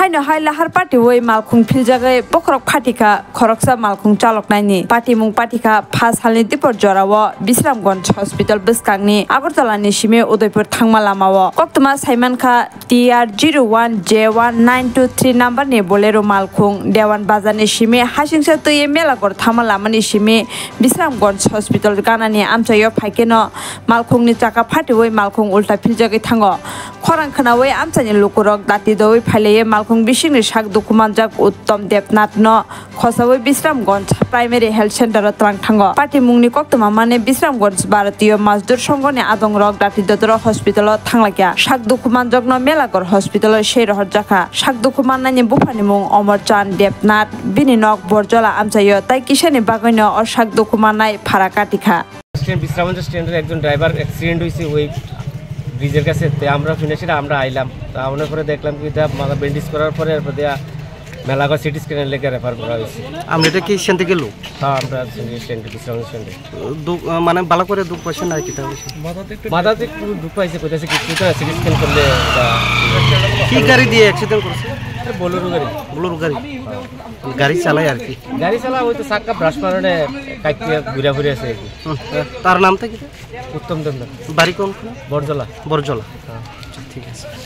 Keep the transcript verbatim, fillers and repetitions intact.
Haino hai lahar patiwi malkhung philjagwi bokhorok phatikha khoroksa malkhung chaloknaini. Patimung patikha pha salni dipor jorao Bisramganj Hospital bwskangni Agartala ni simi Udaipur thangma lamao. Koktwma saimankha T R zero one J one nine two three number ni Bolero malkhung Dewan Bazar ni simi hasingsa twiwi Melagor thangma lama ni simi Bisramganj Hospital ganani amchaio phaikhe no malkhungni chaka phatiwi malkhung ulta philjagwi thango. Khorang khwnawi amchaini lukurok dati dowi phailaio malkhung bisingni sak dukhu manjak Uttom Debnath no khosawi Bisramganj Primary Health Center o twlang thango. Patimungni koktwma mane Bisramganj Bharatiya Mazdur Songho ni adongrok dati dodoro hospital o thanglaikha. Sak dukhu manjak no Melagor hospital o sei rohorjakha. Sak dukhu mannani buphani mung Omor Chand Debnath, bini nok Borjola amchaio tai kisani bagwi no o sak dukhu mannai phara katikha. Stand, Bishramganj স্ট্যান্ডের একজন driver accident হয়েছে ওই ব্রিজের কাছে। তো আমরা শুনেছি না, আমরা আইলাম। তো আওয়ার পরে দেখলাম কি, এটা মাথা ব্যান্ডেজ করার পরে এরপর দেয়া মেলাঘর সিটি স্ক্যানের লেগে রেফার করা হয়েছে। আমরা এটা কি স্ট্যান্ড থেকে লোক? হ্যাঁ, আমরা স্ট্যান্ডে, বিশ্রামগঞ্জ স্ট্যান্ডে। দু-, আহ, মানে ভালো করে দুঃখ পাচ্ছেন না, কিতা হয়েছে? মাথাতে একটু দুঃখ হয়েছে, কোথায় কি, কোথায় সিটি স্ক্যান করলে এটা কি গাড়ি দিয়ে অ্যাক্সিডেন্ট করেছে? এটা বোলেরো গাড়ি। বোলেরো গাড়ি? গাড়ি চালায় আর কি। গাড়ি চালা ওই তো চাক্কা ব্রাশ মারণে কাইতে ঘুরে ঘুরে আছে আর কি। হুম। তার নাম থেকে? উত্তম দেবনাথ। বাড়ি কোন? বরজলা। বরজলা। হ্যাঁ। আচ্ছা, ঠিক আছে।